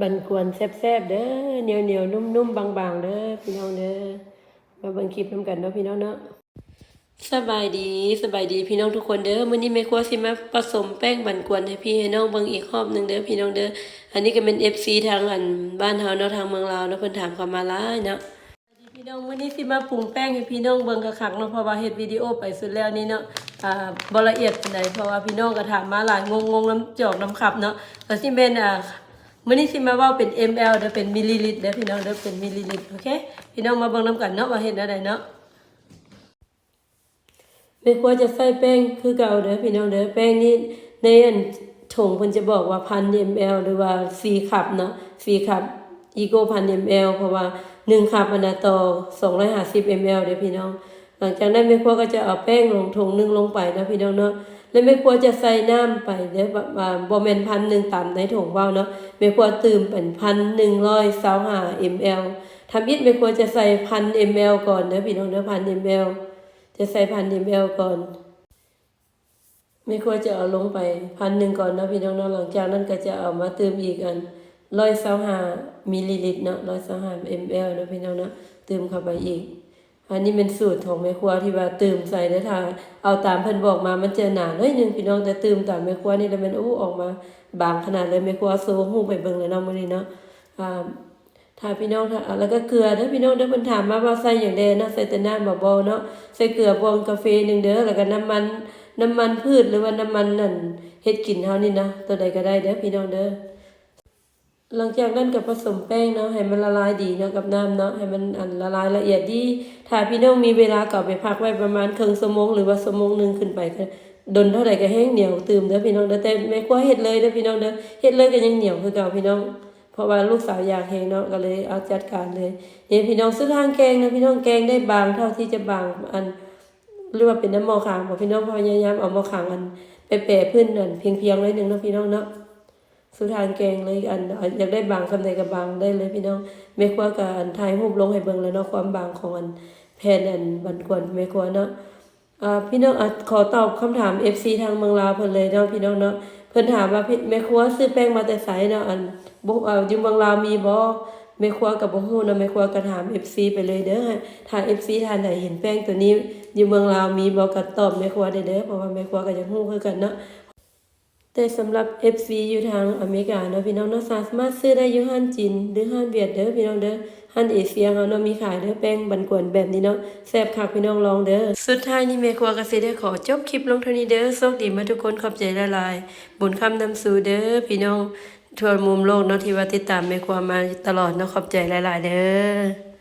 ບັນກວນແຊບໆເດີ ໜຽວໆ ນຸ້ມໆ ບາງໆເດີພີ່ນ້ອງເດີ. ມາເບິ່ງຄລິບນຳກັນເນາະພີ່ນ້ອງເນາະ. ສະບາຍດີ ສະບາຍດີພີ່ນ້ອງທຸກຄົນເດີ. ມື້ນີ້ແມ່ຄົວຊິມາປະສົມແປ້ງບັນກວນໃຫ້ພີ່ໃຫ້ນ້ອງເບິ່ງອີກຮອບໜຶ່ງເດີພີ່ນ້ອງເດີ. ອັນນີ້ກໍແມ່ນເອັຟຊີທາງອັນບ້ານເຮົາເນາະ ທາງເມືອງລາວເນາະ ເພິ່ນຖາມເຂົ້າມາຫຼາຍເນາະ. ພີ່ນ້ອງ ມື້ນີ້ຊິມາປຸງແປ້ງໃຫ້ພີ່ນ້ອງເບິ່ງຄັກໆເນາະ ເພາະວ່າເຮັດວິດີໂອໄປສຸດແລ້ວນີ້ເນາະ ອ່າ ບໍ່ລະອຽດປານໃດ ເພາະວ່າພີ່ນ້ອງກໍຖາມມາຫຼາຍ ງົງໆນຳຈອກນຳຂັບເນາະ. ກໍຊິແມ່ນ ອ່າ ມື້ນີ້ຊິມາເວົ້າເປັນເອັມແອລເດີ ເປັນມິລລີລິດເດີພີ່ນ້ອງເດີ ເປັນມິລລີລິດ. ໂອເຄ ພີ່ນ້ອງມາເບິ່ງນຳກັນເນາະ ວ່າເຮັດແນວໃດເນາະ. ແມ່ຄົວຈະໃສ່ແປ້ງຄືເກົ່າເດີພີ່ນ້ອງເດີ. ແປ້ງນີ້ໃນອັນຖົງເພິ່ນຈະບອກວ່າພັນເອັມແອລ ຫຼືວ່າສີ່ຄັບເນາະ ສີ່ຄັບ ອີໂກ້ພັນເອັມແອລ ເພາະວ່າໜຶ່ງຄັບອັນນະຕໍ່ສອງຮ້ອຍຫ້າສິບເອັມແອລເດີພີ່ນ້ອງ. ຫຼັງຈາກນັ້ນແມ່ຄົວກໍຈະເອົາແປ້ງລົງຖົງໜຶ່ງລົງໄປເນາະພີ່ນ້ອງເນາະ ແລະແມ່ຄົວຈະໃສ່ນ້ຳໄປເດີ ບໍ່ ບໍ່ແມ່ນພັນໜຶ່ງຕາມໃນຖົງເວົ້າເນາະ. ແມ່ຄົວຕື່ມເປັນພັນໜຶ່ງຮ້ອຍຊາວຫ້າເອັມແອລ. ທຳອິດແມ່ຄົວຈະໃສ່ພັນເອັມແອລກ່ອນເດີພີ່ນ້ອງເດີ ພັນເອັມແອລ ຈະໃສ່ພັນເອັມແອລກ່ອນ. ແມ່ຄົວຈະເອົາລົງໄປພັນໜຶ່ງກ່ອນເນາະພີ່ນ້ອງເນາະ. ຫຼັງຈາກນັ້ນກໍຈະເອົາມາຕື່ມອີກອັນຮ້ອຍຊາວຫ້າມິລລີລິດເນາະ ຮ້ອຍຊາວຫ້າເອັມແອລເນາະພີ່ນ້ອງເນາະ ຕື່ມເຂົ້າໄປອີກ. ອັນນີ້ແມ່ນສູດຂອງແມ່ຄົວທີ່ວ່າຕື່ມໃສ່ເດີ. ຖ້າເອົາຕາມເພິ່ນບອກມາມັນຈະໜາໜ້ອຍໜຶ່ງພີ່ນ້ອງ ແຕ່ຕື່ມຕາມແມ່ຄົວນີ້ລະແມ່ນ ໂອ້ ອອກມາບາງຂະໜາດເລີຍ. ແມ່ຄົວໂຊຮູບໃຫ້ເບິ່ງແລ້ວເນາະມື້ນີ້ເນາະ. ອ່າ ຖ້າພີ່ນ້ອງ ຖ້າ ແລ້ວກໍເກືອເດີພີ່ນ້ອງເດີ. ເພິ່ນຖາມມາວ່າໃສ່ຫຍັງແດ່ເນາະ ໃສ່ແຕ່ນ້ຳບໍ່ ບໍ່ເນາະ ໃສ່ເກືອບວງກາເຟໜຶ່ງເດີ ແລ້ວກໍນ້ຳມັນ ນ້ຳມັນພືດ ຫຼືວ່ານ້ຳມັນອັນເຮັດກິນເຮົານີ້ນະ ໂຕໃດກໍໄດ້ເດີພີ່ນ້ອງເດີ. ຫຼັງຈາກນັ້ນກໍປະສົມແປ້ງເນາະ ໃຫ້ມັນລະລາຍດີເນາະກັບນ້ຳເນາະ ໃຫ້ມັນອັນລະລາຍລະອຽດດີ. ຖ້າພີ່ນ້ອງມີເວລາກໍເອົາໄປພັກໄວ້ປະມານເຄິ່ງຊົ່ວໂມງ ຫຼືວ່າຊົ່ວໂມງໜຶ່ງຂຶ້ນໄປ ກໍດົນເທົ່າໃດກໍແຮງໜຽວຕື່ມເດີພີ່ນ້ອງເດີ. ແຕ່ແມ່ຄົວເຮັດເລີຍເດີພີ່ນ້ອງເດີ ເຮັດເລີຍກໍຍັງໜຽວຄືເກົ່າພີ່ນ້ອງ ເພາະວ່າລູກສາວຢາກແຮງເນາະ ກໍເລີຍເອົາຈັດການເລີຍ. ນີ້ພີ່ນ້ອງ ສຸດທາງແກງນະພີ່ນ້ອງ ແກງໄດ້ບາງເທົ່າທີ່ຈະບາງ ອັນ ຫຼືວ່າເປັນນ້ຳໝໍ້ຂາງບໍພີ່ນ້ອງ ພະຍາຍາມເອົາໝໍ້ຂາງອັນແປໆພື້ນອັນພຽງໆໜ້ອຍໜຶ່ງເນາະພີ່ນ້ອງເນາະ. ສຸດທາງແກງເລີຍ ອັນ ຢາກໄດ້ບາງສ່ຳໃດກໍບາງໄດ້ເລີຍພີ່ນ້ອງ. ແມ່ຄົວກໍອັນຖ່າຍຮູບລົງໃຫ້ເບິ່ງແລ້ວເນາະ ຄວາມບາງຂອງອັນແຜ່ນອັນບັນກວນແມ່ຄົວເນາະ. ອ່າ ພີ່ນ້ອງ ອ່າ ຂໍຕອບຄຳຖາມເອັຟຊີທາງເມືອງລາວເພິ່ນເລີຍເນາະພີ່ນ້ອງເນາະ. ເພິ່ນຖາມວ່າ ພີ່ ແມ່ຄົວຊື້ແປ້ງມາແຕ່ໃສເນາະ ອັນ ບໍ່ ເອີ ຢູ່ເມືອງລາວມີບໍ່? ແມ່ຄົວກໍບໍ່ຮູ້ເນາະ ແມ່ຄົວກໍຖາມເອັຟຊີໄປເລີຍເດີ. ຖ້າເອັຟຊີທ່ານໃດເຫັນແປ້ງໂຕນີ້ຢູ່ເມືອງລາວມີບໍ່ ກໍຕອບແມ່ຄົວໄດ້ເດີ ເພາະວ່າແມ່ຄົວກໍຢາກຮູ້ຄືກັນເນາະ. ແຕ່ສຳລັບເອັຟຊີຢູ່ທາງອາເມລິກາເນາະພີ່ນ້ອງເນາະ ສາມາດຊື້ໄດ້ຢູ່ຮ້ານຈີນ ຫຼືຮ້ານຫວຽດເດີພີ່ນ້ອງເດີ. ຮ້ານເອເຊຍເຮົາເນາະມີຂາຍເດີ ແປ້ງບັນກວນແບບນີ້ເນາະ ແຊບຄັກພີ່ນ້ອງລອງເດີ. ສຸດທ້າຍນີ້ແມ່ຄົວກໍຊິໄດ້ຂໍຈົບຄລິບລົງເທົ່ານີ້ເດີ. ໂຊກດີໝົດທຸກຄົນ ຂອບໃຈຫຼາຍໆ ບຸນຄ້ຳນຳສູ່ເດີພີ່ນ້ອງ ທົ່ວມຸມໂລກເນາະ ທີ່ວ່າຕິດຕາມແມ່ຄົວມາຕະຫຼອດເນາະ ຂອບໃຈຫຼາຍໆເດີ.